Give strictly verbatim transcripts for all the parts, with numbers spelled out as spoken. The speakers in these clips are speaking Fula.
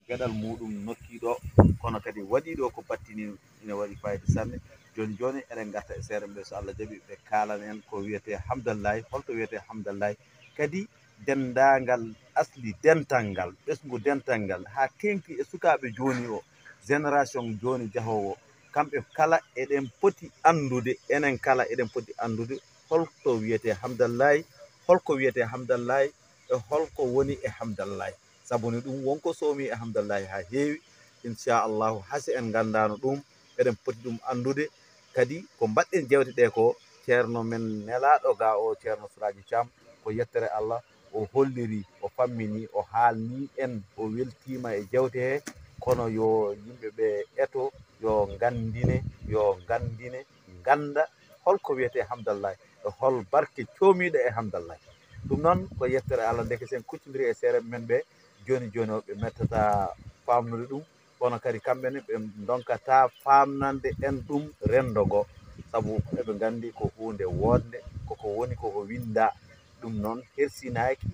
Geɗal muɗum nokki ɗo, kono kadi waɗi ɗo ko battini, ina waɗi fayida sanne. Joni joni eɗen garta e seeɗa ɓe, so Allah jaɓi, ɓe kaalana en ko wiyetee Hamdallahi, holto wiyetee Hamdallahi. Kadi denndaangal asli dental ngal, ɓesngu dental ngal, haa teeŋti e sukaaɓe jooni o, génération jooni jahoowo, kamɓe kala eɗen poti anndude, enen kala eɗen poti anndude holto wiyetee Hamdallahi, holko wiyetee Hamdallahi, e holko woni e Hamdallahi. Sabu ni ɗum wonko soomi e Hamdallahi haa heewi. Inchallahu, hasi en nganndaano ɗum, eɗen poti ɗum anndude. Kadi ko mbaɗɗen jewte ɗe ko, ceerno men nelaaɗo ga o, ceerno Siraaji Caam, ko yettere Allah, o holliri, o fammini, o haalni en, o weltiima e jewte he. Kono yo yimɓe ɓe eto, yo nganndine, yo nganndine, ngannda holko wiyetee Hamdallahi, e hol barke coomiiɗo e Hamdallahi. Ɗum noon ko yettere Allah, ndeke sen kuccondiri e seereɓe men ɓe, jooni jooni o ɓe mettata faamnude ɗum, kono kadi kamɓe ne ɓe ndonkata faamnande en ɗum renndo ngo, sabu eɓe nganndi ko huunde woodnde, koko woni koko winndaa. Ɗum noon hersinaaki,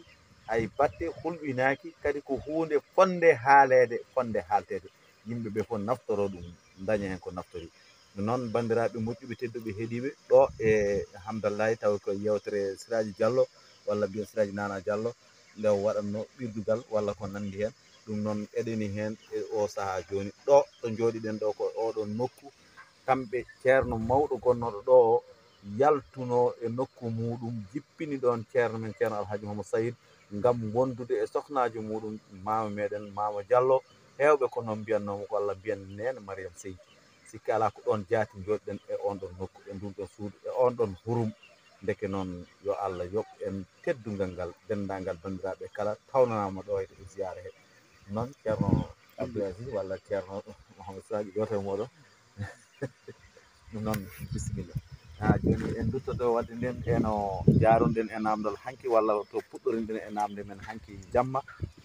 hay batte hulɓinaaki, kadi ko huunde fonnde haaleede, fonnde haalteede. Yimɓe ɓe fof naftoro ɗum, daña heen ko naftori. Noon, banndiraaɓe moƴƴuɓe, tedduɓe, heɗiiɓe ɗo e Hamdallahi, tawi ko yeewtere Siraaji Jallo, walla mbiyen Siraaji Nana Jallo, nde o waɗatno ɓirdugal walla ko nanndi heen. Ɗum noon, eɗeni heen e o sahaa jooni. Ɗo to njooɗiɗen ɗo ko oɗon nokku, kamɓe ceerno mawɗo gonnooɗo ɗo o, yaltuno e nokku muɗum, jippini ɗon ceerno men, ceerno Alhaji Mamadou Sayid, ngam wondude e sohnaajo muɗum, maama meɗen, maama Jallo. Heewɓe ko noon mbiyatnoo mo, ko walla mbiyen Neene Mariam Sey. Sikke alaa ko ɗoon jaati njooɗiɗen e oon ɗoon nokku, e ndun ɗoon suudu, e oon ɗoon hurum. Ndeke noon, yo Allah yoɓ en teddungal ngal, denndaangal banndiraaɓe kala tawnanaama ɗo e ziyaara he. Noon, ceerno Abdoul Aziz walla ceerno Mouhamadou Siraji, gooto e mooɗon. Ɗum noon, bisimilla. Ha jooni en duttoto wadde nden eno jaaruɗen e namdal hanki, walla to puɗɗorinɗen e namde men hanki jamma.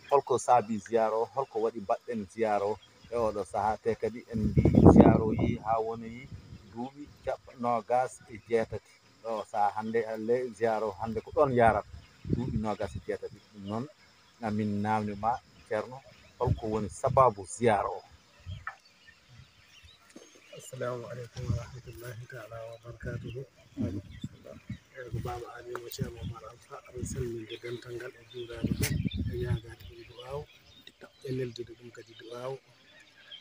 Holko saabi ziyaara o? Holko waɗi mbaɗɗen ziyaara o e oɗo saha? Te kadi en mbi ziyaara o yehi ha woni duuɓi caɓ-, noogas e jeetati. Ɗo saha hannde, le-, ziyaara o hannde ko ɗon yarat duuɓi noogas e jeetati. Ɗum noon, amin namdi ma, Ceerno, holko woni sababu ziyaara o? Assalamu aleykum wa rahmatullahi taala wa barakatuhu. Eyi, ko Baaba Amin mo Ceerno Oumar Alpha, aɗa salminde dental ngal e juuraade ɗum, e ñaagaade ɗum du'aaw, e neldude ɗum kadi du'aaw,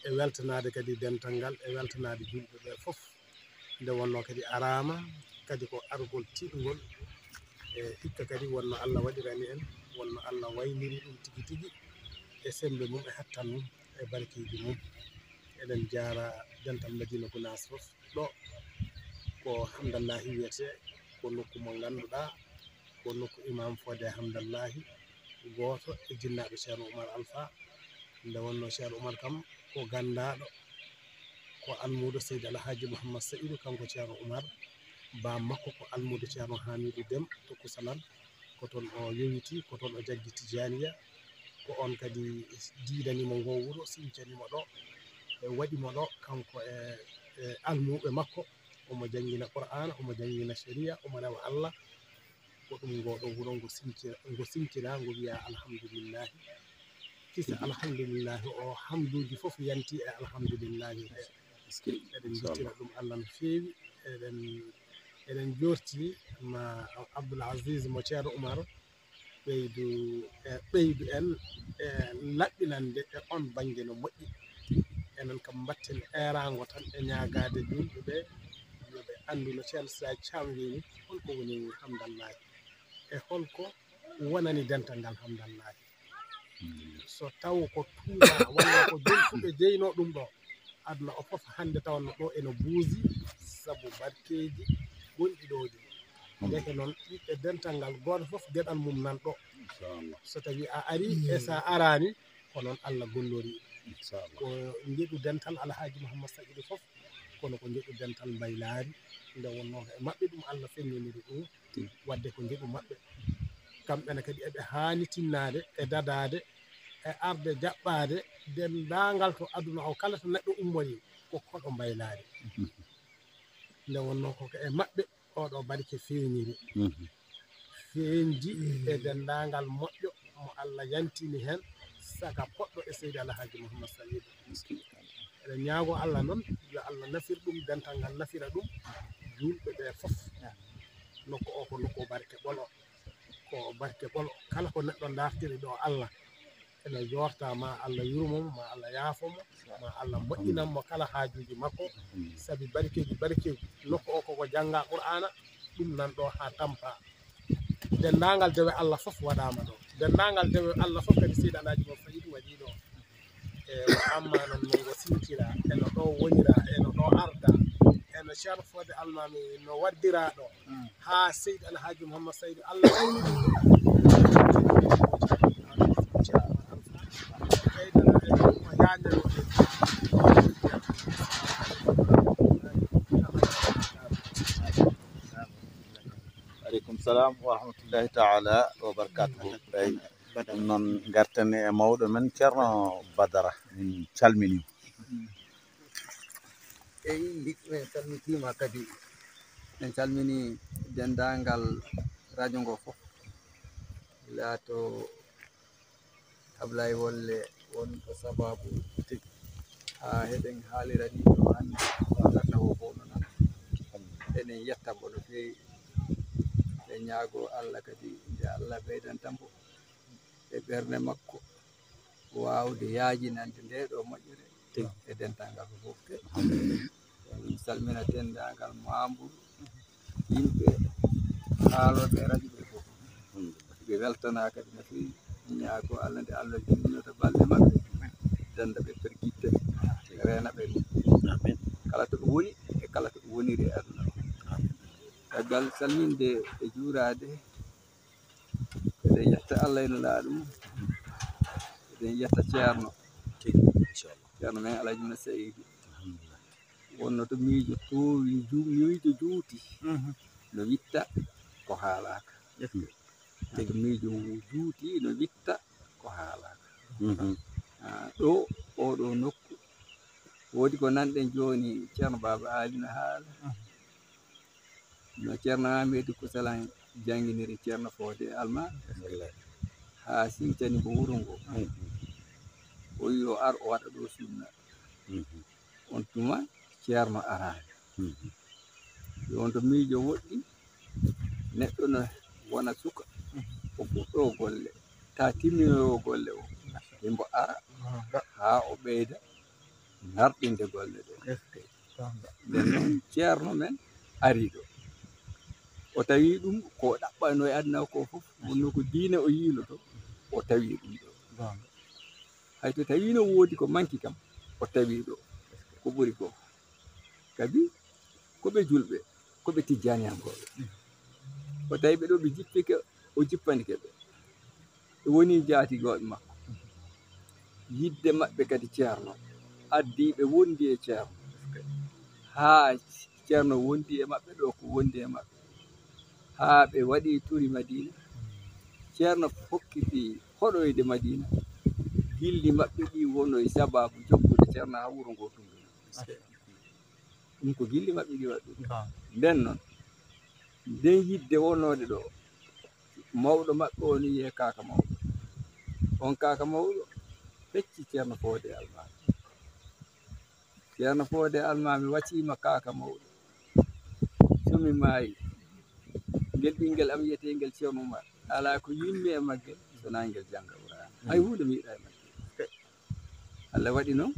e weltanaade kadi dental ngal, e weltanaade julɓe ɓe fof. Nde wonnoo kadi araama, kadi ko argol tiiɗngol, e hikka kadi wonno Allah waɗirani en, wonno Allah wayniri ɗum tigi tigi, e semmbe mum, e hattan mum, e barkiiji mum. Eɗen jaara dental Madina Gunaas fof. Ɗo ko Hamdallahi wiyetee, ko nokku mo ngannduɗaa, ko nokku Imam Fodé Hamdallahi, gooto e jinnaaɓe Ceerno Oumar Alpha. Nde wonnoo Ceerno Oumar kam ko ganndaaɗo, ko almuudo Seydi Alhaji Mouhammad Saïdou, kanko Ceerno Oumar. Baam makko ko almuudo Ceerno Hamidou Dem to Kusalan. Ko toon o yowiti, ko toon o jaggi Tijaaniya. Ko oon kadi diidani mo ngoo wuro, sincani mo ɗo, e waɗi mo ɗo, kanko e, e almuuɓe makko. Omo janngina Qur'aana, omo janngina Shari'a, omo rewa Allah. Ko ɗum ngoo ɗoo wuro ngo sincira, ngo sincira, ngo wiya alhamdulillahi. Kisa alhamdulillahi, o hamduuji fof yanti e alhamdulillahi he. Eɗen njettira ɗum Allah no feewi. Eɗen, eɗen joorti ma Abdoul Aziz mo Ceerno Oumar ɓeydu, e ɓeydu en e laɓɓinande e on bannge no moƴƴi. Enen kam mbatten eeraango tan e ñaagaade julɓe ɓe, yo ɓe anndu no Ceerno Siraji Caam wiyi ni, holko woni Hamdallahi e holko wonani dental ngal Hamdallahi. So taw ko tuuba walla ko jolfuɓe jeynoo ɗum ɗo, aduna o fof hannde tawanno ɗo eno buusi sabu barkeeji gonɗi ɗo ɗi. Ndeke noon, ɓiɓɓe dental ngal, gooto fof geɗal mum nan ɗo. Inchallah. So tawi a ari e sa araani, ko noon Allah gollori. Inchallah. Ko njeɗu dental Alhaji Mouhammad Saïdou fof, kono ko njeɗu dental Mbaylaari. Nde wonnoo e maɓɓe ɗum Allah feññiniri ɗum, waɗde ko njeɗu maɓɓe. Kamɓe ne kadi eɓe haani tinnaade e dadaade e arde jaɓɓaade denndaangal to aduna o kala to neɗɗo ummori ko koɗo Mbaylaari. Nde wonnoo ko e maɓɓe oɗo barke feeñiri. Feeñdi e denndaangal moƴƴo mo Allah yantini heen, Saka poɗɗo e Seydi Alhaji Mouhammad Saïd. Eɗen ñaago Allah noon, yo Allah nafir ɗum, dental ngal nafira ɗum, juulɓe ɓe fof. Nokku o ko nokku barke ɓolo, ko barke ɓolo. Kala ko neɗɗo dartiri ɗo Allah, ene yoorta, ma Allah yurmo mo, ma Allah yaafo mo, ma Allah moƴƴinan mo kala haajuuji makko. Sabi barkeeji, barkeeji. Nokku o koko jannga Qur'aana, ɗum nan ɗo haa tampa. Denndaangal dewe Allah fof waɗaama ɗo. Denndaangal dewe Allah fof kadi Seydi Alhaji Mouhammad Saïd waɗi ɗo. E o amma noon no ngo sincira, e no ɗo wonira, e no ɗo arda, e no Ceerno Fodé Almaami no waddira ɗo. Haa Seydi Alhaji Mouhammad Saïd Allah ayni ɗum. Ɓeydana e ko yaajano e. Aleykum salam wa rahmatullahi taala wa barakatuhu. Eyi, ɗum noon, ngartani e mawɗo men Ceerno Badara, min calmini. Eyi, min calmitiima kadi. En calmini denndaangal radio ngo fof. Laato Ablaye Wolle won ko sababu tigi haa heɗen haalira ɗi ɗo hannde. Wata tawo fof no nan. Eɗen yetta mbo no feewi. E ñaago Allah kadi nde Allah ɓeydanta mbo e ɓernde makko waawde yaajinande nde ɗo moƴƴere e dental ngal fof. En salmina denndaangal Maamburu, yimɓe haalooɓe e radio ɓe fof. Ɓe weltanaa kadi no feewi. Ñaago Allah nde Allah junnata balɗe maɓɓe, danda ɓe, pergitte ɓe, reena ɓe. Amin. Kala to ɓe woni e kala to ɓe woniri e aduna o. Caggal salminde e juuraade, eɗen yetta Allah e Nulaaɗo mum. Eɗen yetta Ceerno. Tigi, inchallah. Ceerno men Alhaji Mouhammad Saïd. Alhamdulillah. Wonno to miijo toowi, ju-, miijo juuti. Mhm. No witta ko haalaaka. Tigi. To miijo ngu juuti, no witta ko haalaaka. Mhm. Ah, ɗo, oɗo nokku, woodi ko nanɗen jooni, Ceerno Baaba Aali no haala. Mhm. No Ceerno Aamadu Kusalan jannginiri Ceerno Fodé Almaami. Wallahi. Haa sincani mbo wuro ngo. Mhm. O wi'i o ar o waɗa ɗo sunna. Mhm. On tuma Ceerno araani. Mhm. Yo on to miijo woɗɗi, neɗɗo no wona suka, o fuɗɗo golle, taa timminoowo golle o, himbo ara haa o ɓeyda narɗinde golle ɗe. Nden noon, Ceerno men ari ɗo. O tawi ɗum ko o ɗaɓɓano e aduna ko fof, wonno ko diine o yiiloto, o tawi ɗum ɗo. Hay to tawi no woodi ko manki kam, o tawi ɗo ko ɓuri ko. Kadi ko ɓe julɓe, ko ɓe tijjaaniyankooɓe. O tawi ɓe ɗo, ɓe jippike, o jippanike ɓe. Ɓe woni jaatigooɓe makko. Yidde maɓɓe kadi Ceerno, addi ɓe wondi e Ceerno. Haa Ceerno wondi e maɓɓe ɗo ko wondi e maɓɓe. Haa ɓe waɗi turi Madiina. Ceerno fokkiti hoɗoyde Madiina. Gilli maɓɓe ɗi wono e sabaabu jokkude Ceerno haa wuro ngo Tumbina. Ɗum ko gilli maɓɓe ɗi waɗi ɗum. Nden noon, nden yidde wonnoode ɗo, mawɗo maɓɓe on wiyee Kaaka Mawɗo. On Kaaka Mawɗo fecci Ceerno Fodé Almaami. Ceerno Fodé Almaami wacciima Kaaka Mawɗo. So mi maayi, ngel ɓinngel am wiyetee ngel Ceerno Umar, alaa ko yiɗmi e maggel, so naa ngel jannga Qur'aana. Hay huunde mi yiɗaa e maggel. Allah waɗi noon,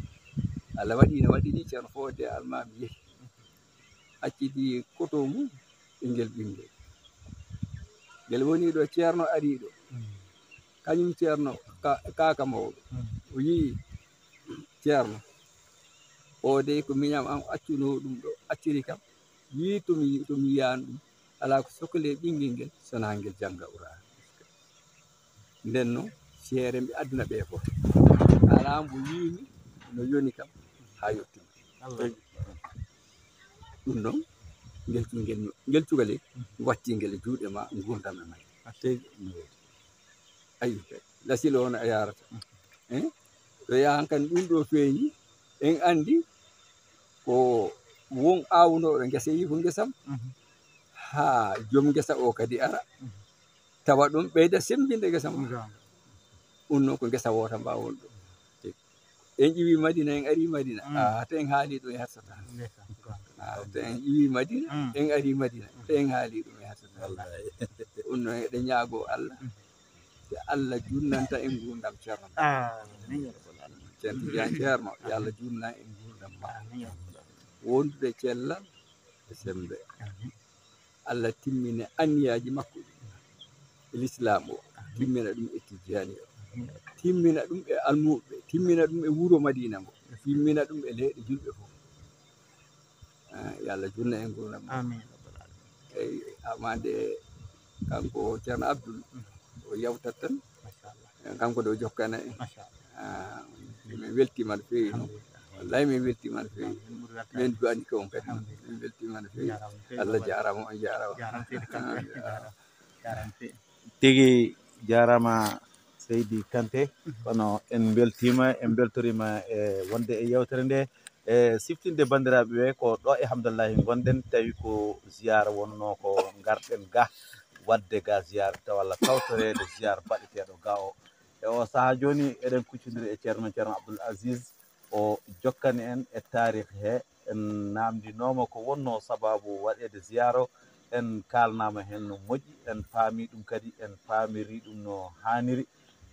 Allah waɗi no waɗi ni, Ceerno Fodé Almaami yehi. Accidi koto mum e ngel ɓinngel. Ngel woni ɗo, Ceerno ari ɗo. Kañum Ceerno Ka-, Kaaka Mawɗo. O yii Ceerno. O dey ko miñam am accunoo ɗum ɗo, acciri kam. Yii to mi, to mi yiyaani ɗum. Alaa ko sokle ɓinngel ngel, so naa ngel jannga Qur'aana. Nden noon, seere mbi aduna ɓe fof. Alaa mbo yiimi no yoni kam haa yettii. Ɗum ɗon, ngel cu-, ngel, ngel cukalel, watti ngel e juuɗe ma, ngurdam e may. Ayi, lasilo on a yaarata. Eh? To yahan kan ɗum ɗo feeñi, en anndi ko won aawnooɗo ngesa yii ko ngesam, haa joom ngesa o kadi ara, tawa ɗum ɓeyda semmbinde ngesa mum. Ɗum noon ko ngesa woota mba won ɗo. En ƴiwi Madina, en ari Madina. Mm. Ah, te en haali ɗum e harsata. Ndeysaan, goonga. Ah, te en ƴiwi Madina, mm, en ari Madina. Mm. Te en haali ɗum e harsata. Wallahi. Ɗum noon eɗen ñaagoo Allah. Mm. Yo Allah junnanta en nguurndam Ceerno. Amiin, ya rabbal aalamiin. Ceerno Tijaan Ceerno, yo Allah junnan en nguurndam ma. Amiin, ya rabbal aalamiin. Wondude cellal e semmbe. Amiin. Allah timmina anniyaaji makko ɗi e Lislaam o, timmina ɗum e Tijjaani o, timmina ɗum e almuuɓe, timmina ɗum e wuro Madiina ngo, timmina ɗum e leyɗe julɓe fof. Eh, yo Allah junnan en nguurndam. Amiin. Eyi, amande kanko Ceerno Abdul, o yawtat tan. Machallah. Eh, kanko ɗo jokkana en. Machallah. Ah, min weltiima no feewi noon. Alhamdulillah. Wallahi min weltiima no feewi. Min ɓuri weltaade. Min duwani ko on kadi. Alhamdulillah. Min weltiima no feewi. Jaaraama no feewi. Allah jaaraama, on jaaraama. Jaaraama seydi Kanté. Jaaraama. Jaaraama seydi. Tigi jaaraama seydi Kanté. Kono en mbeltiima, en mbeltoriima e wonde e yeewtere nde. E siftinde banndiraaɓe ɓe ko ɗo e Hamdallahi ngonɗen, tawi ko ziyaara wonnoo ko ngarɗen ga, waɗde ga ziyaara taw walla tawtoreede ziyaara baɗeteeɗo ga o. E o sahaa jooni eɗen kuccondiri e Ceerno, Ceerno Abdoul Aziz, o jokkani en e taarih he, en naamndinooma ko wonnoo sabaabu waɗeede ziyaara o, en kaalnaama heen no moƴƴi, en paami ɗum kadi, en paamiri ɗum no haaniri,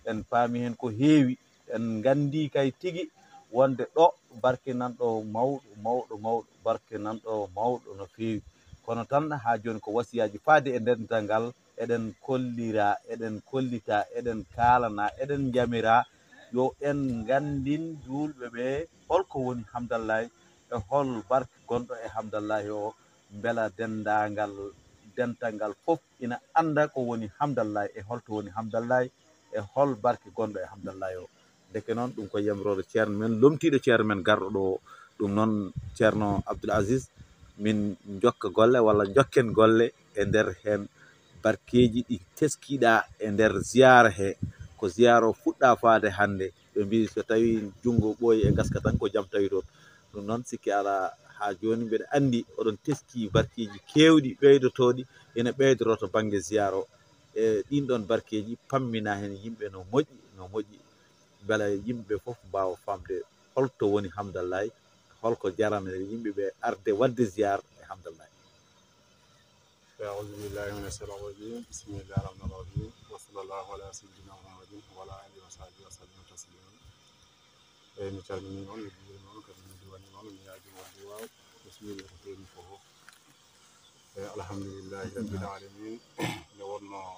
en paami heen ko heewi, en nganndi kay tigi wonde ɗo barke nan ɗo mawɗo, mawɗo, mawɗo, barke nan ɗo mawɗo no feewi. Kono tan haa jooni ko wasiyaaji faade e dental ngal, eɗen kollira, eɗen kollita, eɗen kaalana, eɗen njamira, yo en nganndin juulɓe ɓe holko woni Hamdallahi e hol barke gonɗo e Hamdallahi o, mbela denndaangal, dental ngal fof ina annda ko woni Hamdallahi e holto woni Hamdallahi e hol barke gonɗo e Hamdallahi o. Ndeke noon, ɗum ko yamiroore Ceerno men, lomtiiɗo Ceerno men garɗo ɗo o. Ɗum noon, Ceerno Abdoul Aziz, min njokka golle walla njokken golle e nder heen barkeeji ɗi teskiɗaa e nder ziyaara he. Ko ziyaara o fuɗɗaa faade hannde. Ɓe mbii so tawii junngo ɓooyi e ngaska tan, ko jam tawi toon. Ɗum noon, sikke alaa, haa jooni mbeɗa anndi oɗon teskii barkeeji keewɗi ɓeydotooɗi ina ɓeydoroo to bannge ziyaara o. E ɗiin ɗoon barkeeji, pamminaa heen yimɓe no moƴƴi, no moƴƴi, mbela yimɓe ɓe fof mbaawa faamde holto woni Hamdallahi, holko jarani yimɓe ɓe arde waɗde ziyaara e Hamdallahi. أعوذ بالله من الشيطان الرجيم. بسم الله الرحمن الرحيم. وصلى الله على سيدنا محمد وعلى آله وصحبه وسلم تسليما. Eyi, mi calminii on, mi juuriima on, kadi mi duwanii on, mi ñaagiima on duwaaw. Bismillah, ko feeñi ko fof. Eyi, alhamdulillahi rabbil aalamiin. Nde wonnoo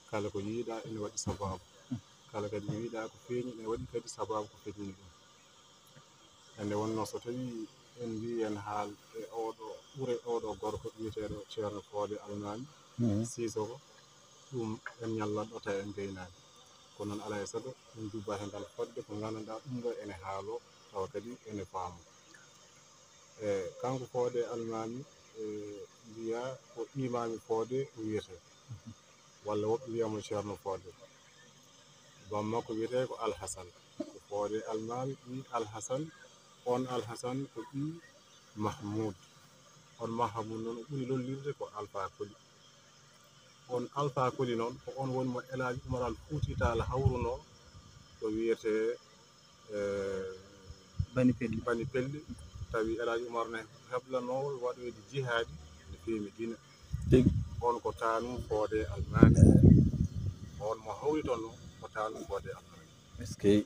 kala ko yiiɗaa ene waɗi sabaabu. Kala kadi ko yiiɗaa ko feeñi ene waɗi kadi sabaabu ko feƴƴini ɗum. E nde wonnoo so tawii en mbii en haal e ooɗo ɓure ooɗo gorko wiyeteeɗo Ceerno Fodé Almaami, mhm, Siisoko, ɗum en ñallat ɗo tawi en gaynaani. Kono noon alaa e sago en jubba he ngal fodde ko nganndanɗaa ɗum ɗo ene haaloo tawa kadi ene faamoo. E kanko Fodé Almaami, e mbiyaa ko Imaami Fodé o wiyetee, walla woɓɓe mbiya mo Ceerno Fodé. Bammako wiyetee ko Alhasan, ko Fodé Almaami ɓii Alhasan, oon Alhasan ko ɓii Mahmuud. Oon Mahmuud noon o ɓuri lollirde ko Alfa Koli. Oon Alfa Koli noon ko oon woni mo El Hadji Oumar Al Fouti Tall hawrunoo ko wiyetee, eh, Bani Pelli. Bani Pelli, tawi El Hadji Oumar ne heblanoowo waɗoyde jihaadi no feewi Gine. Tigi. Oon ko Taanum Fodé Almaami. Oon mo hawri toon noon ko Taanum Fodé Almaami. Eskey.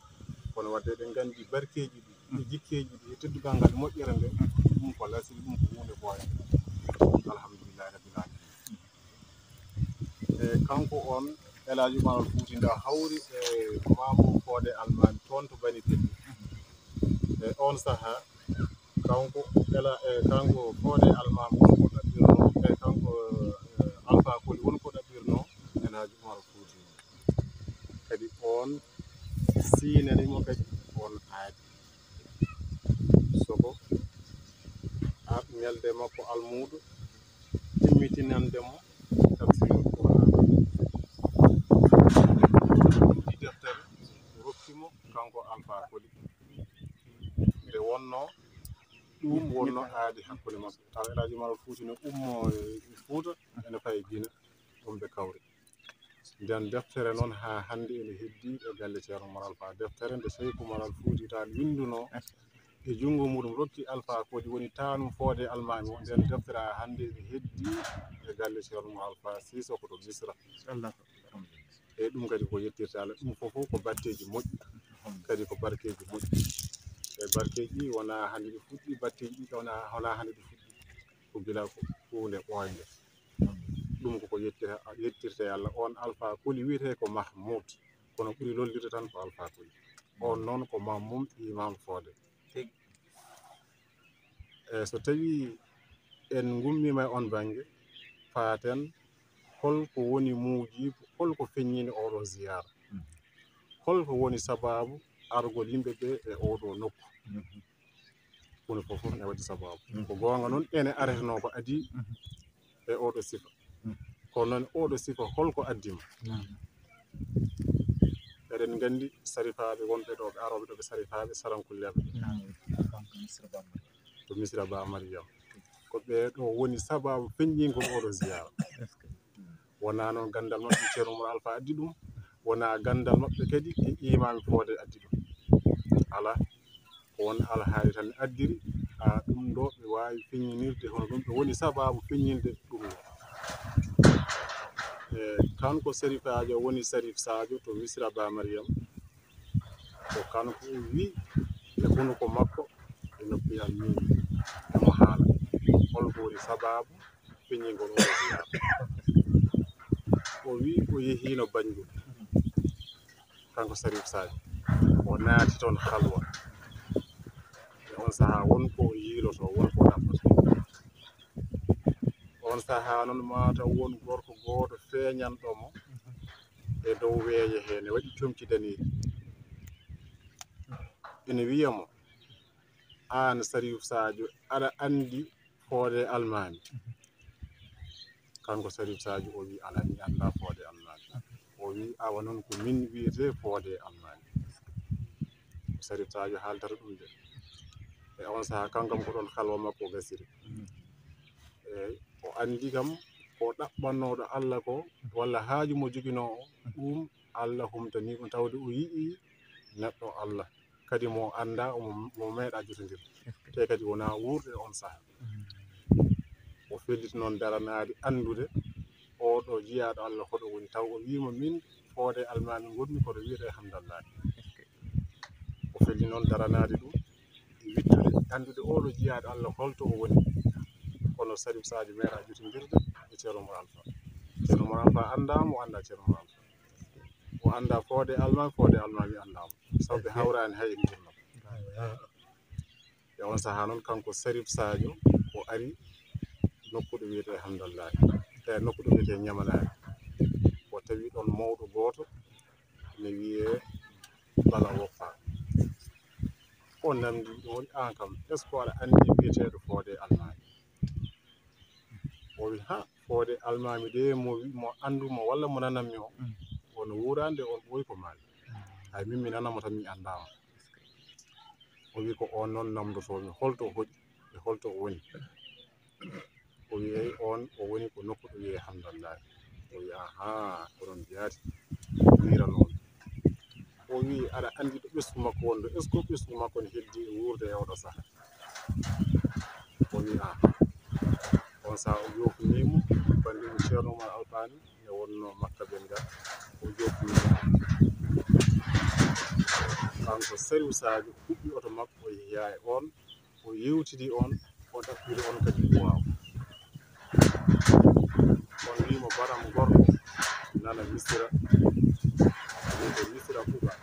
Kono wadde eɗen nganndi barkeeji ɗi, e jikkeeji ɗi, e teddungal ngal, moƴƴere nde, ɗum ko lasiri, ɗum ko huunde ɓooyande. Alhamdulillahi rabbil aalamiin. E kanko oon, El Hadji Oumar Al Fouti nda hawri e Mamour Fodé Almaami toon to Bani Pelli. E oon sahaa, kanko Ela-, e kanko Fodé Almaami woni ko ɗaɓɓirnoo, e kanko, e, Alfa Koli woni ko ɗaɓɓirnoo El Hadji Oumar Al Fouti. Kadi oon siinani mo kadi oon aadi. Soko a-, nelde makko almuudo, timmitinande mo tafsirul Qur'an. Ɗi deftere rokki mo kanko Alfa Koli. Nde wonnoo ɗum wonnoo aadi hakkunde maɓɓe. Tawa El Hadji Oumar Fouti ne ummoo e Fuuta, ene fayi Gine, ɗum ɓe kawri. Nden deftere noon haa hannde ene heddii e galle Ceerno Umar Alfa. Deftere nde Seyku Umar Al Fuuti Taal winndunoo e junngo muuɗum rokki Alfa Koli woni taanum Fodé Almaami o. Nden deftere haa hannde ene heddii e galle Ceerno Umar Alfa Siise ko to Misra. Allahu akbar. Eyyi, ɗum kadi ko yettirde Allah, ɗum fof fof ko batteeji moƴƴi, kadi ko barkeeji moƴƴi. E barkeeji ɗi wonaa hannde ɗi fuɗɗi, batteeji ɗi wonaa, wonaa hannde ɗi fuɗɗi, ko gila ko huunde ɓooynde. Ɗum ko ko yettira-, yettirte Allah. On Alfa Koli wiyetee ko Mahmoud, kono ɓuri lollirde tan ko Alfa Koli. On noon ko Mahmoud Imam Fodé. Tigi. E so tawii en ngummiima e on bannge, faaten holko woni muujiibu, holko feññini oɗo ziyaara? Holko woni sabaabu argol yimɓe ɓe e oɗo nokku? Huunde fof fof ne waɗi sabaabu. Ko goonga noon, ene aretnoo ko adii e oɗo sifa. Kono noon, oɗo sifa holko addima? Eɗen nganndi sarifaaɓe wonɓe ɗo, ɓe arooɓe ɗo, ɓe sarifaaɓe sarankulleeɓe ɓe. Naam, kanko Misra Ba Mariam. To Misra Ba Mariam. Ko ɓee ɗo woni sabaabu feññingol oɗo ziyaara. Est-ce que? Wonaa noon ganndal maɓɓe Ceerno Umar Alfa addi ɗum, wonaa ganndal maɓɓe kadi e Imaami Fodé addi ɗum. Alaa, ko won alhaali tan addiri, haa ɗum ɗo ɓe waawi feññinirde hono ɗum, ɓe woni sabaabu feññinde ɗum ɗo. E kanko Sarif Sadio woni Sarif Sadio to Misra Ba Mariam, ko kanko o wi e hunuko makko, e noppi am min, emo haala holko woni sabaabu feññingol oɗo ziyaara. O wi o yehiino Banjul, kanko Sarif Sadio, o naati toon halwa. E on sahaa won ko o yiilotoo, won ko o ɗaɓɓotoo. On sahaa noon, maa taw won gorko gooto feeñanɗo mo e dow weeyo hee, ne waɗi comci daneeji. Ene wiya mo, "Aan Sarif Sadio, aɗa anndi Fodé Almaami?" Kanko Sarif Sadio o wi, "Alaa, mi anndaa Fodé Almaami." O wi, "Awa noon ko min wiyetee Fodé Almaami." Sarif Sadio haaltata ɗum de. E on sahaa, kanko kam ko ɗoon halwa makko o gasiri. Eey, o anndi kam ko ɗaɓɓannooɗo Allah ko, walla haaju mo joginoo o, ɗum Allah humtanii ɗum, tawde o yi'ii neɗɗo Allah. Kadi mo anndaa, mo, mo meeɗaa jotondirde. Te kadi wonaa wuurɗo e on sahaa. O felliti noon daranaade anndude oɗo jiyaaɗo Allah hoɗo woni, taw o wiima, "Min Fodé Almaami ngonmi, kono wiyetee Hamdallahi." O felli noon daranaade ɗum, e wittude, anndude oɗo jiyaaɗo Allah holto o woni. Kono Sarif Sadio meeɗaa jotondirde e Ceerno Umar Alfa. Ceerno Umar Alfa anndaa mo, o anndaa Ceerno Umar Alfa. O anndaa Fodé Almaami, Fodé Almaami anndaa mo. Sabu ɓe hawraani hay e ngurndan. E on sahaa noon, kanko Sarif Sadio, o ari nokku ɗo wiyetee Hamdallahi, e nokku ɗo wiyetee Ñamanaari. O tawi ɗoon mawɗo gooto, ne wiyee Bala Woppa. O namndii ɗum, o wi, "Aan kam, est-ce que aɗa anndi biyeteeɗo Fodé Almaami?" O wi, "Ha, Fodé Almaami de, mo wi-, mo anndu mo walla mo nananmi o, won wuuraande, on ɓooyi ko maani. Hay min mi nana mo tan, mi anndaa mo." O wi, "Ko oon noon namndotoo-mi, holto o hoɗi e holto o woni?" O wi, "Eey, oon o woni ko nokku ɗo wiyee Hamdallahi." O wi, "Ahaa, ko ɗoon jaati, wiira noon." O wi, "Aɗa anndi ɗo ɓesngu makko woni ɗo? Est-ce que ɓesngu makko ne heddii e wuurde e oɗo sahaa?" O wi, "Ahaa." On sahaa o joofnii mo, banndiraaɓe Ceerno Umar Alfa ne wonnoo Makka ɓeen ngaa, o joofnii mo. Kanko Sariif Sadio huɓɓi oto makko, o yehi e oon, o yewtidi on, o ɗaɓɓiri on kadi duwaaw. On wi'i mo, "Baram gorko nana Misira, wiyetee Misira Kuba,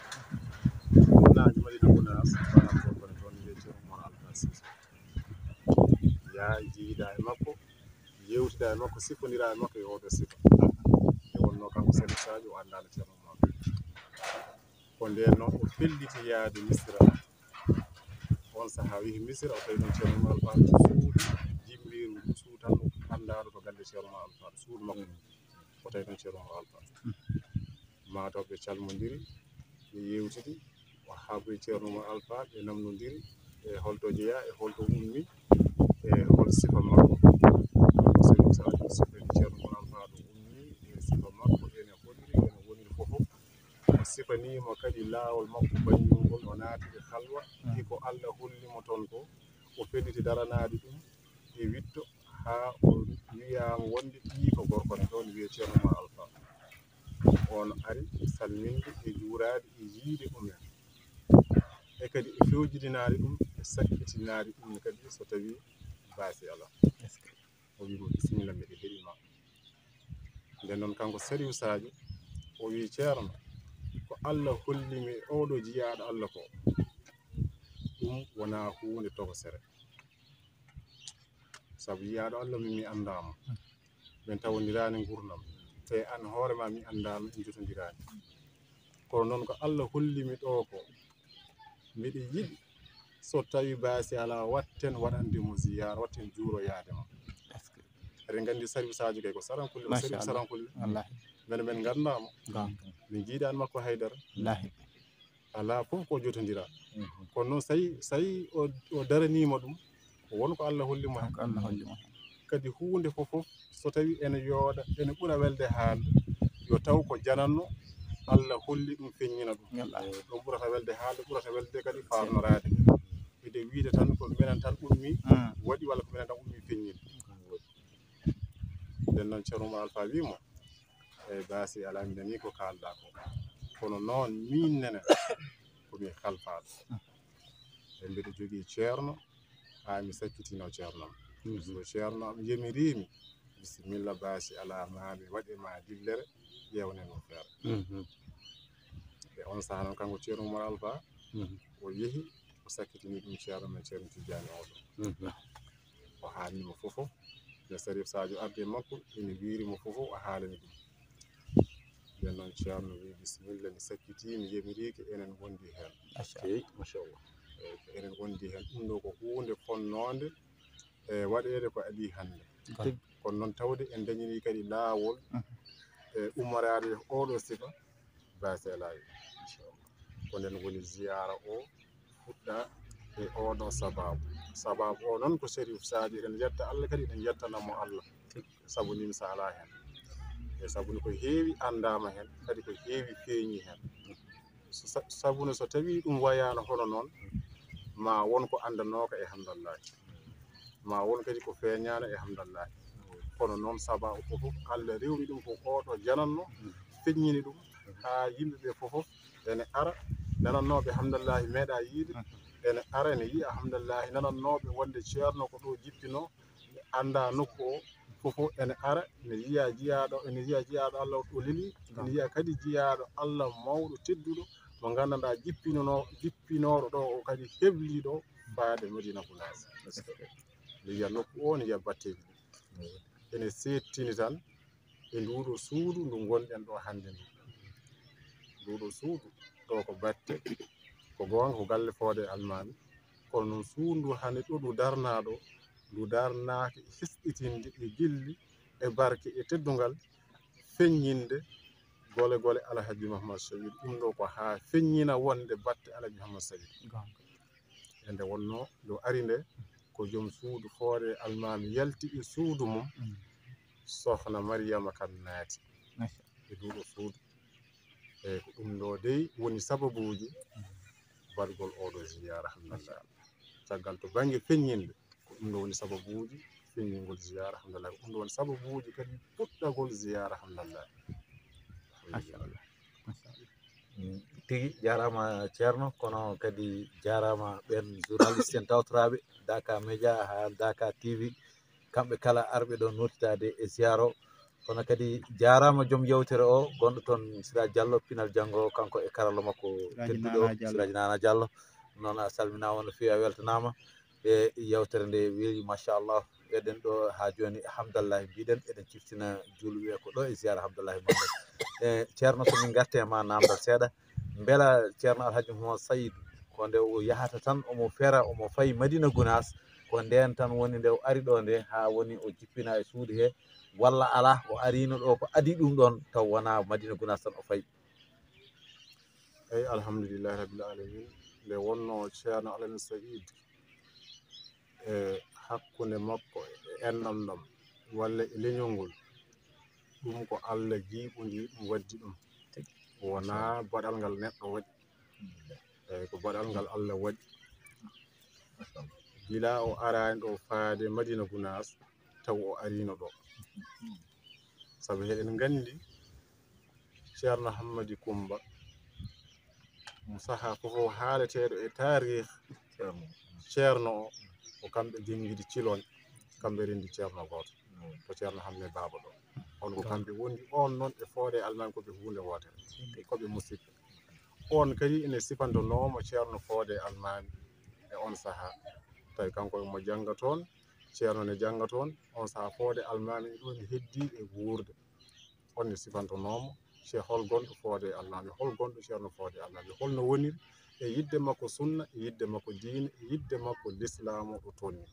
fuɗnaajo Madina Gunaas, baram gorko ne toon wiyetee Umar Alfa Siise." Yaa jiida e makko, yewtida e makko, sifondira e makko e oɗo sifa. Nde wonnoo kanko Sariif Sadio o anndaano Ceerno Umar. Ko ndeen noon o felliti yaade Misira. On sahaa o yehi Misira, o tawi ɗoon Ceerno Umar Alfa suudu jimmiiru ndu suutan, anndaandu to galle Ceerno Umar Alfa, suudu makko. O tawi ɗoon Ceerno Umar Alfa. Maa taw ɓe calmondiri, ɓe yewtidi, o haaboyi Ceerno Umar Alfa, ɓe namnondiri e holto jeyaa, e holto ummi, e hol sifa makko. Sariif Sadio sifani Ceerno Umar Alfa ɗo ummi, e sifa makko, ene hoɗiri, ene Sifaniimo kadi laawol makko baññungol, o naati e halwa, fii ko Alla holli mo toon ko, o felliti daranaade ɗum e wiɗto, haa o wiyaama wonde ɓiyiiko gorko ne ɗoon wiyee Ceerno Umar Alfa. Oon ari salminde e juuraade e yiyde ɗum en. E kadi e fewjidinaade ɗum, e sakkitinaade ɗum ne kadi so tawii baasi alaa. O wii mo, "Bisimilla, mbeɗa heɗii ma." Nden noon kanko Sariif Saajo, o wii, "Ceerno, ko Alla holli mi e ooɗo jiyaaɗo Alla ko, ɗum wonaa huunde tokosere. Sabu jiyaaɗo Alla min mi anndaa mo. Min tawondiraani nguurndam. Te aan hoore ma mi anndaa ma, en jotondiraani. Kono noon ko Alla holli mi ɗoo ko, mbiɗa yiɗi so tawii baasi alaa, watten waɗande mo ziyaara, watten juuroyaade mo." Eɗen nganndi Sariif Saajo kay ko sarankulle, o Sariif sarankulle. Wallaahi. Mbeɗa men nganndaa mo. Min njiidaani makko haydara. Wallaahi. Alaa fof ko jotondiraa. Kono noon, so tawi, so tawi o, o daraniima ɗum, ko won ko Alla holli mo heen. Ko Alla holli mo heen. Kadi huunde fof, fof, so tawii ene yooɗa, ene ɓura welde haalde, yo taw ko jananno Alla holli ɗum, feññina ɗum. Wallaahi. Ɗum ɓurata welde haalde, ɓurata welde kadi faarnoraade. Ede wiyde tan ko minen tan ummi, waɗi, walla ko minen tan ummi, feññini. Nden noon Ceerno Umar Alfa wii mo, "Eey, baasi alaa, mi nanii ko kaalɗaa ko. Kono noon, miin nene, ko mi halfaaɗo. E mbeɗa jogii ceerno, haa mi sakkitinoo ceerno am. So ceerno am yamirii mi, bisimilla, baasi alaa, maa mi waɗe ma dillere, ƴeewnen mo feere." E oon sahaa noon, kanko Ceerno Umar Alfa, o yehi, o sakkitini ɗum ceerno men Ceerno Tijjaani oo ɗoo. O haalni mo fof fof. Nde Sariif Saajo ardi e makko, ina wiiri mo fof fof, o haalani ɗum. Nden noon ceerno wii, "Bisimilla, mi sakkitii, mi yamiriike, enen ngondi heen." Machallah. Eey, machallah. Eey, ko enen ngondi heen. Ɗum ɗoo ko huunde fonnoonde, e, waɗeede ko adii hannde. Kono noon tawde en dañinii kadi laawol, e, ummoraade e ooɗoo sifa, baasi alaa. Ko nden woni ziyaara o fuɗɗaa e ooɗoo sabaabu. Sabaabu o noon ko Sariif Saajo, eɗen yetta Alla kadi eɗen yettana mo Alla. Sabu nii mi saalaa heen. E sabu ni ko heewi anndaama heen, kadi ko heewi feeñi heen. So sa-, sabu ne so tawii ɗum wayaano hono noon, ma won ko anndanooka e hamdallaahi. Ma won kadi ko feeñaano e hamdallaahi. Kono noon sabaabu fof fof Alla rewni ɗum ko ooɗoo jananno, feññini ɗum haa yimɓe ɓe fof fof ene ara, nanannooɓe hamdallaahi meeɗaa yiide, ene ara ene yiya hamdallaahi, nanannooɓe wonde ceerno ko ɗo jippinoo, ɓe anndaa nokku o, fof fof ene ara, ene yiya jiyaaɗo, ene yiya jiyaaɗo Alla o lelii, ene yiya kadi jiyaaɗo Alla mawɗo tedduɗo, mo nganndanɗaa jippinanoo-, jippinooɗo ɗo o kadi heblii ɗo faade Madina Gunaas. Ene yiya nokku o, ene yiya batteeji ɗi. Ene seettini tan e nduuɗo suudu ndu ngonɗen ɗo hannde ndu. Nduuɗo suudu ɗo ko batte, ko goonga ko galle Fodé Almaami, kono noon suudu ndu hannde ɗo ndu darnaa ɗo, ndu darnaaki hisɗitinde e gilli, e barke, e teddungal, feññinde gole gole Alhaji Mouhammad Saïd. Ɗum ɗo ko haa feññina wonde batte Alhaji Mouhammad Saïd. Goonga. E nde wonnoo ndu ari nde, ko joom suudu Fodé Almaami yalti e suudu mum, Sohna Mariama Kan naati e nduuɗo suudu. Eey, ko ɗum ɗo dey woni sababuuji baɗgol ooɗo ziyaara, hamdallah. Caggal to bannge feññinde, ko ɗum ɗo woni sababuuji feññingol ziyaara, hamdallah. Ko ɗum ɗo woni sababuuji kadi puɗɗagol ziyaara, hamdallah. Machallah. Mm, tigi jaaraama, Ceerno, kono kadi jaaraama ɓeen journaliste en tawtoraaɓe Daaka Média haa Daaka T V, kamɓe kala arɓe ɗo nootitaade e ziyaara o. Kono kadi jaaraama joom yewtere o, gonɗo toon Sira Diallo, pinal janngo, kanko e karallo makko tedduɗo, Siraaji Nana Diallo. Noon a salminaama no feewi, a weltanaama. E yewtere nde weeli, machallah. Eɗen ɗo haa jooni, hamdallahi mbiɗen, eɗen ciftina juulɓe ko ɗo e ziyaara hamdallahi maɓɓe. E Ceerno, so min ngarte e ma naamndal seeɗa, mbela Ceerno Alhaji Mouhammad Saïd, ko nde o yahata tan, omo fera, omo fayi Madina Gunaas, ko ndeen tan woni nde o ari ɗo nde, haa woni o jippina e suudu he, walla alaa, o ariino ɗo ko adii ɗum ɗoon, taw wonaa Madina Gunaas tan o fayi? Eey, alhamdulillahi rabbil alamin. Nde wonnoo Ceerno Alhaji Saïd e hakkunde makko e enɗam ɗam, walla e leñol ngol, ɗum ko Alla jiiɓondii ɗum, waddi ɗum. Wonaa baɗal ngal neɗɗo waɗi, eyi, ko baɗal ngal Allah waɗi. Gila o araani ɗo faade Madina Gunaas, taw o ariino ɗo. Sabu eɗen nganndi Ceerno Hammadi Kummba, mo sahaa fof o haaleteeɗo e taarih, Ceerno o, ko kamɓe Dingidi Cilon, kamɓe renndi Ceerno gooto, ko Ceerno Hamme Baaba ɗo. On ko kamɓe wondi on noon e Fodé Almaami ko ɓe huunde wootere, ko ɓe musidɓe. On kadi ene sifantonooma Ceerno Fodé Almaami e on sahaa. Tawi kanko omo jannga toon, Ceerno ne jannga toon, on sahaa Fodé Almaami e ɗo ne heddii e wuurde. On ne sifantonooma ce-, hol gonɗo Fodé Almaami, hol gonɗo Ceerno Fodé Almaami, holno woniri e yiɗde makko sunna, e yiɗde makko diine, e yiɗde makko lislaamu ɗo tolni.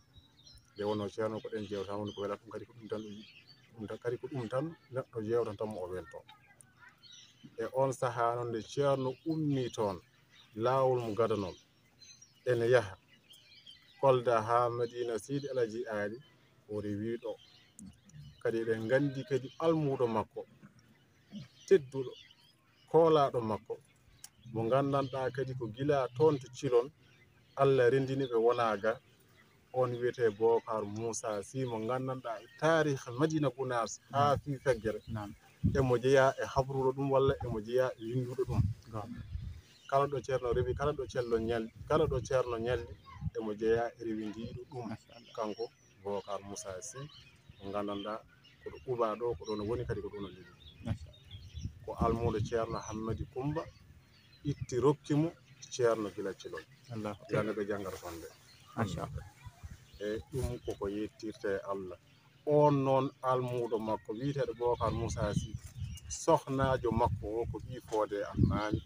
Nde wonno Ceerno ko ɗen jeewta woni ko welata ɗum, kadi ko ɗum tan o yiɗi. Ɗum tan, kadi ko ɗum tan neɗɗo yeewtanta mo o welto. E on sahaa noon nde Ceerno ummii toon, laawol mo gadanol ene yaha Kolda haa Madina Seydi Alhaji Aali, o rewii ɗo. Kadi eɗen nganndi kadi almuudo makko, tedduɗo, koolaaɗo makko, mo nganndanɗaa kadi ko gila toon to Cilon, Allah renndini ɓe wonaa ga, on wiyetee Bookar Muusaa Sih, mo nganndanɗaa e taarih Madina Gunaas haa fii feggere, emo jeyaa e habruɗo ɗum walla emo jeyaa e winnduɗo ɗum. Kala ɗo Ceerno rewi, kala ɗo Ceerno ñalli, kala ɗo Ceerno ñalli, emo jeyaa e rewindiiɗo ɗum. Kanko Bookar Muusaa Sih, mo nganndanɗaa ko ɗo Quba ɗo, ko ɗon o woni kadi ko ɗon o leli. Ko almuudo Ceerno Hammadi Kummba itti rokki mo Ceerno gila Cilon. Gila no ɓe janngata toon nde. Machallah. E ɗum koko yettirte e Allah. On noon almuudo makko wiyeteeɗo Bookar Muusaa Sih, sohnaajo makko o ko ɓii Fodé Almaami.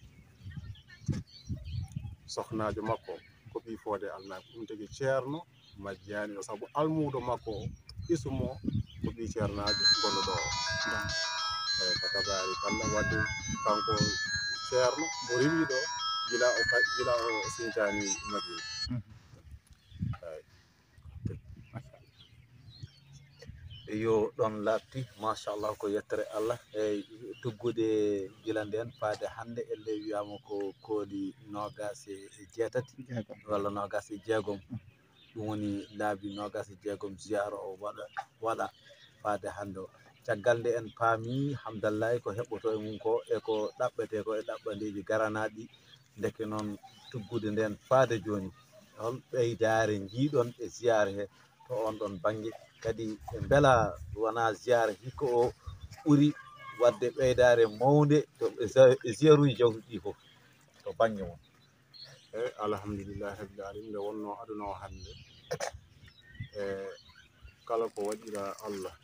Sohnaajo makko ko ɓii Fodé Almaami. Ɗum tagi Ceerno majjaani o, sabu almuudo makko o, isu mo ko ɓii Ceernaajo gonɗo ɗo o. Eyi, ko tabaarikalla, wadde kanko Ceerno mo rewii ɗo gila o ka-, gila o siñcaani Madina. Eyi. Yo ɗon laaɓti, machallah, ko yettere Allah. Eyi, tuggude gila ndeen faade hannde, elle wiyaama ko kooli noogaas e jeetati walla noogaas e jeegom. Ɗum woni laabi noogaas e jeegom ziyaara o waɗa, waɗa faade hannde o. Caggal nde en paami Hamdallaay ko heɓɓotoo e mum ko, e ko ɗaɓɓetee ko e ɗaɓɓandeeji garanaaɗi, ndeke noon tuggude ndeen faade jooni, hol ɓeydaare njiiɗon e ziyaara he to on ɗon bannge? Kadi e mbela wonaa ziyaara hikka o ɓuri waɗde ɓeydaare mawnde to e za-, e ziyaruuji jawtuɗi ɗi fof to bannge mon? Eyi, alhamdulillahi rabbil alamin, nde wonno aduna o hannde, e kala ko waɗira Allah,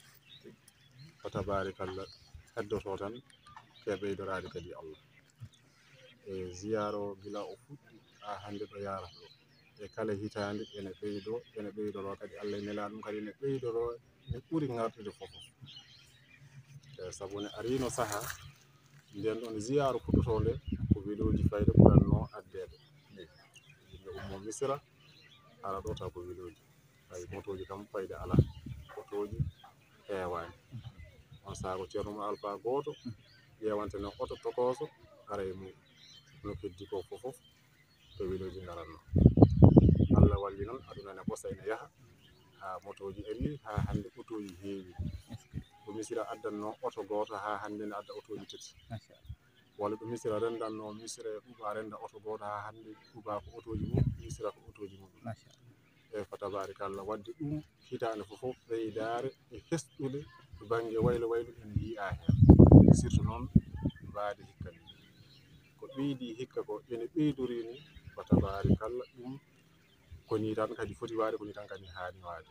ko tabaarikalla, heddoto tan ke ɓeydoraade kadi Allah. E ziyaara o gila o fuɗɗi haa hannde ɗo yaarata ɗo, e kala hitaande ene ɓeydo, ene ɓeydoro kadi, Allah e nelaaɗo mum kadi ene ɓeydoro, ene ɓuri ngartude fof. E sabu ne ariino sahaa, nden ɗon ziyaara fuɗɗotoo nde, ko welooji fayde ɓuranno addeede. Yimɓe ummo Misira, ara ɗo taw ko welooji. Hay motooji kam fayde alaa, otooji heewaani. On sahaa ko Ceerno Umar Alfa gooto ƴeewante no oto tokooso ara e mum. No keddi ko fof fof to welooji ngaratno. Allah walli noon, aduna ne ɓosa ene yaha, haa motooji ari, haa hannde otooji heewi. Ko Misira addanno oto gooto, haa hannde ne adda otooji tati. Walla ɗo Misira renndanno, Misira e Quba rennda oto gooto, haa hannde Quba ko otooji mum, Misira ko otooji mum. Machallah. Eyi, fa tabaarikalla, waɗde ɗum hitaande fof fof ɓeydaare e hesɗude to bannge waylo waylo ene yiyaa heen. Surtout noon mbaadi hikka ni. Ko ɓeydi hikka ko ene ɓeydori ni, fa tabaarikalla, ɗum ko ni tan kadi foti waade, ko ni tan kadi haani waade.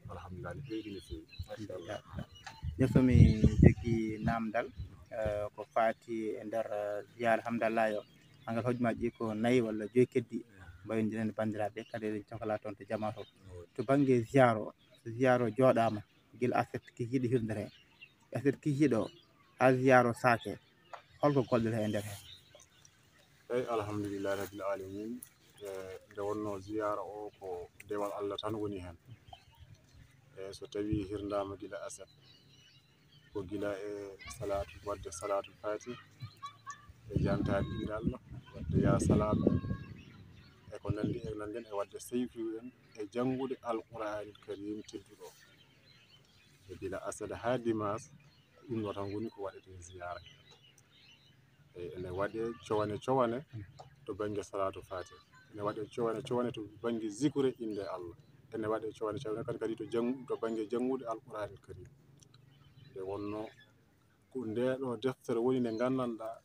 Alhamdulillah, ne ɓeydi no feewi. Machallah. Jooni so mi jogii naamndal, eh, ko faati e nder, eh, ziyaara Hamdallaay o. Hangal hojmaaji ɗi ko nayi walla joyi keddi, mbayondiren e banndiraaɓe, kadi eɗen cokalaa toon to jamaa to. To bannge ziyaara o, so ziyaara o jooɗaama, gila aset kikiiɗe hirnere, aset kikiiɗo o, haa ziyaara o saake, holko golliree e nder heen? Eyi, alhamdulillahi rabbil alamin. E, nde wonno ziyaara o ko dewal Allah tan woni heen. E, so tawii hirndaama gila aset, ko gila e salaatul, waɗde salaatul faati, e jantaade innde Allah, waɗde ya salaam en, e ko nanndi e nanndi en, e waɗde sayfiyu en e janngude Alquraanil Kariim tedduɗo o. E gila asada haa dimaas, ko ɗum ɗo tan woni ko waɗetee ziyaara. E ene waɗee cowane cowane to bannge Salaatul Faatiha, ene waɗee cowane cowane to bannge zikre innde Allah, ene waɗee cowane cowane kadi, kadi to janngu-, to bannge janngude Alquraanil Kariim. Nde wonnoo ko ndee ɗoo deftere woni nde nganndanɗaa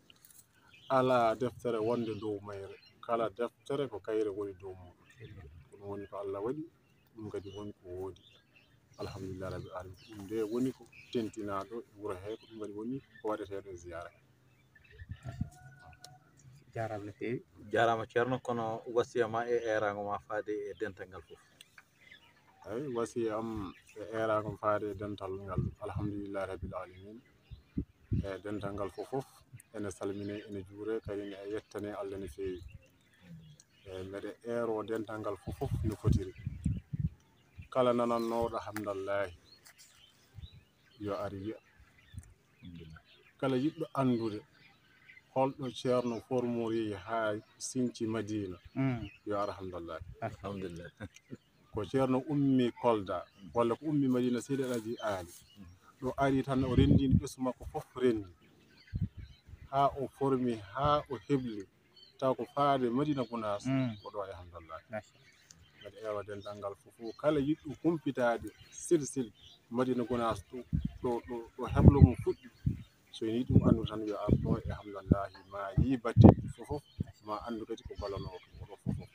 alaa deftere wonnde dow mayre, kala deftere ko kayre woni dow muuɗum. Ko ɗum woni ko Allah waɗi, ɗum kadi woni ko woodi. Alhamdulillah rabbil alamin. Ɗum nde woni ko tentinaaɗo e wuro hee, ko ɗum kadi woni ko waɗeteeɗo e ziyaara hee. Jaaraama no feewi. Jaaraama Ceerno, kono wasiya ma e eeraango ma faade e dental ngal fof. Eyi, wasiya am e eeraango am faade e dental ngal, alhamdulillah rabbil alamin. E dental ngal fof fof ene salmine, ene juure, kadi ene yettane Allah no feewi. E mbeɗa eero dental ngal fof fof no fotiri. Kala nanannooɗo hamdallaahi yo ar yiya. Kala yiɗɗo anndude holɗo Ceerno formori haa sinci Madiina, mm, yo ar hamdallaahi. Alhamdulillah. Ko Ceerno ummi Kolda, walla ko ummi Madiina Seydi Alhaji Aali. Ɗo ari tan o renndini ɓesngu makko fof renndi. Haa o formi, haa o hebli. Taw ko faade Madiina Gunaas, mm, ko ɗo e hamdallaahi. Mbaɗa eero dental ngal fof fof. Kala yiɗɗo humpitaade silsil Madiina Gunaas ɗo, ɗo, ɗo, ɗo heblo mum fuɗɗi. So yiɗi ɗum anndu tan yo ar ɗo e hamdallaahi, ma yii batte fof fof, ma anndu kadi ko ballanoo ko ɗo fof fof.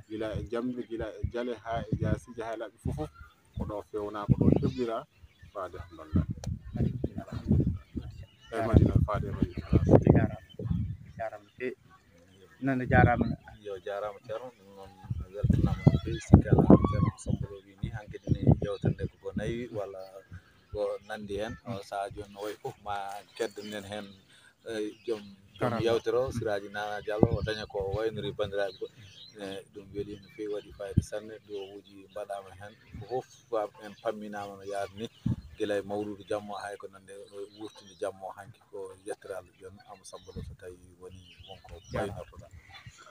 Gila e jamɓe, gila e jale, haa e jaasiije, haa e laaɓi fof fof, ko ɗo feewnaa, ko ɗo heblira, faade hamdallaahi. Alhamdulillah. E Madiina, faade e Madiina. Jaaraama. Jaaraama no feewi. Nande jaaraama. Yo jaaraama Ceerno, ɗum noon weltanaama no feewi. Sikki alaa Ceerno Samba Lo wi ni, hankadi ni yewtere nde ko ko nayi walla ko nanndi heen. O sahaa jooni no wayi fof ma keddanen heen, eh, joom, joom yewtere o, Siraaji Nana Diallo, o daña ko o waynori banndiraaɓe ko. Eh, ɗum weli no feewi, waɗi fayida sanne, duwawuuji mbaɗaama heen. Ko fof en pamminaama no yaari ni, gila e mawluudu jamma o haa e ko nanndi e wurtude jamma o hanki. Ko yettere Allah jooni, Amadou Samba Lo, so tawi woni wonko baynortoɗaa.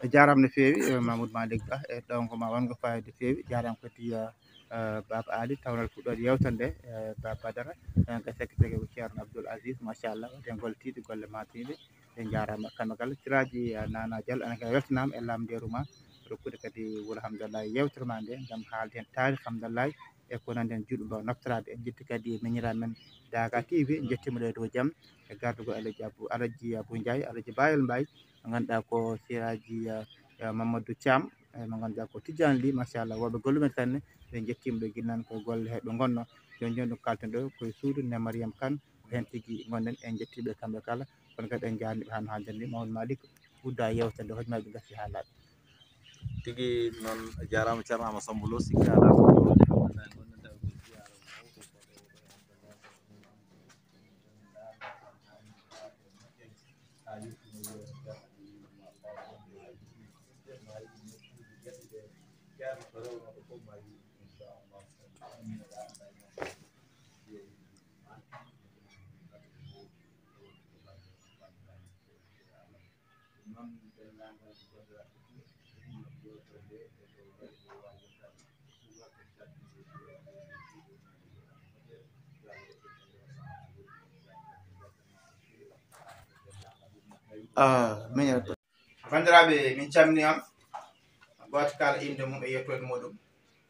A jaaraama no feewi, eh, Mamadou Malick Ba, e ɗowngo ma wongo fayida feewi. Jaaraama kadi, eh, eh, Baba Ali, tawnal puɗɗoɗo yewtere nde, eh, Baba Badara, eh, ka sekki sekki ko Ceerno Abdoul Aziz, machallah, waɗi heen golle tiiɗɗe, golle maantiniiɗe. En jaaraama kamɓe kala. Siraaji, eh, Nana Diallo, aan kadi a weltanaama e laamndeeru ma, rokkude kadi wuro hamdallaahi yewtere ma nde, ngam haalde heen taarih hamdallaahi e ko nanndi heen juulɓe mbaawa naftoraade. En njetti kadi miñiraaɓe men Daga T V, en njettiima ɗo e dow jam, e gardagol Alaji Abu, Alaji Abu Ndiaye, Alaji Bayel Mbaye, mo ngannduɗaa ko Siraaji, eh, eh, Mamadou Thiam, eh, mo ngannduɗaa ko Tidiane Ly, machallah, wonɓe golle men sanne, ɓe njettiima ɗo, ginnaaɓe ko golle he ɓe ngonnoo. Jooni jooni ɗo kaalten ɗo ko e suudu Ne Mariam Kane, ko heen tigi ngonɗen, en njettii ɓe kamɓe kala, kono kadi en njaarnii ɓe haa no haalden ni, Mamadou Malick, udda yewtere nde, hojomaaji ɗi ngasii haa laaɓi. Tigi noon, jaaraama Ceerno Amadou Samba Lo, sikki alaa ko Ah, miñal. Banndiraaɓe, min calminii on, gooto kala innde mum e yettoode muɗum.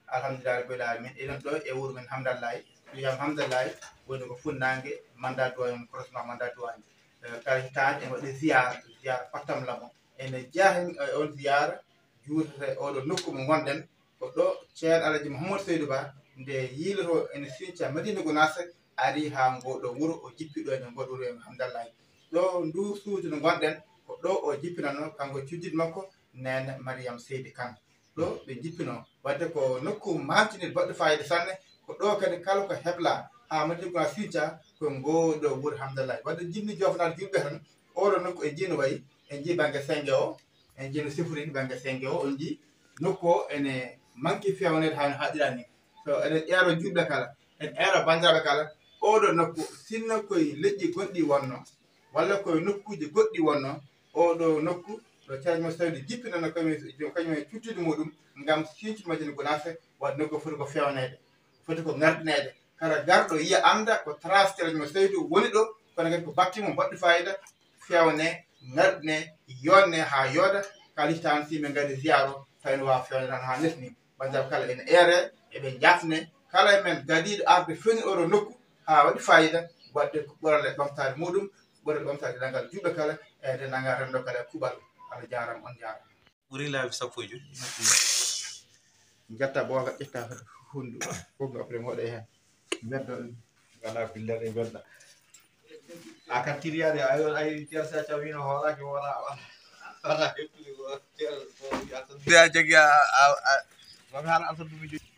Alhamdulillahi rabbil alamin. Eɗen ɗo e wuro men Hamdallahi. Wiyam Hamdallahi woni ko funnaange Manda Duwaañ, croisement Manda Duwaañ. Eh, kala hitaande en waɗi ziyaara, ziyaara pattam lamo. Ene jeyaa heen, eh, on ziyaara juutata e oɗo nokku mo ngonɗen. Ko ɗo Ceerno Alaji Mouhamadou Seydou Ba nde yiilotoo ene sinca Madina Gunaas, ari haa ngoo ɗo wuro, o jippi ɗo ene ngoo ɗo wuro e Hamdallahi. Ɗo nduu suudu no ngonɗen, ko ɗo o jippinanoo, kanko e cuddiɗo makko, Neene Mariam Seydi Kan. Ɗo ɓe njippinoo. Wadde ko nokku maantiniiɗo baɗɗo faayiida sanne. Ko ɗo kadi kala ko heblaa haa Madina Gunaas sinca, ko ngoo ɗo wuro Hamdallahi. Wadde jinni joofnaade juulɓe tan, oɗo nokku en njii no wayi, en njii bannge sennge o, en njii no sifori bannge sennge o, on njii nokku o ene manki feewneede haa no haaɗiraa ni. So eɗen eero juulɓe kala, en eero banndiraaɓe kala, oɗo nokku sinno koye leƴƴi goɗɗi wonnoo, walla koye nokkuuji goɗɗi wonnoo, oɗo nokku ɗo Ceerno Moussa Saydou jippinano kañum, kañum e cuttude muɗum ngam Sinthiou Madina Gounass waɗa nokku foti ko fewneede, foti ko ngardineede. Kala garɗo yiya annda ko trace Ceerno Moussa Saydou woni ɗo, kono kadi ko batte mum baɗɗo fayida, fewne, ngarɗine, yonne haa yooɗa. Kala hitaande si min ngari ziyaaro, tawi no waawa fewne tan haa lesni. Banndiraaɓe kala ene eere, eɓe njaafne. Kala e men gadiiɗo arde fewni oɗo nokku haa waɗi fayida, waɗde ko ɓurale ɓamtaare muɗum, ɓurale ɓamtaare dendagal juulɓe kala, e dendagal renndo kala e kuuɓal. Allah jaaraama, on jaaraama. Ɓuri laabi sappo e joy. Njatta booga, ƴetta hunndu, fof nga après ngoɗe heen. Mbedda ɗum. Wala billere mbedda. A kan tiriyaade, ay, ay, Ceerno Sa Thiam wino hoolaaki, wala, wala, wala heptude ko Ceerno, ko wiya tan. Ya jagi a, a, a, mami hara alfa ɗum jogi.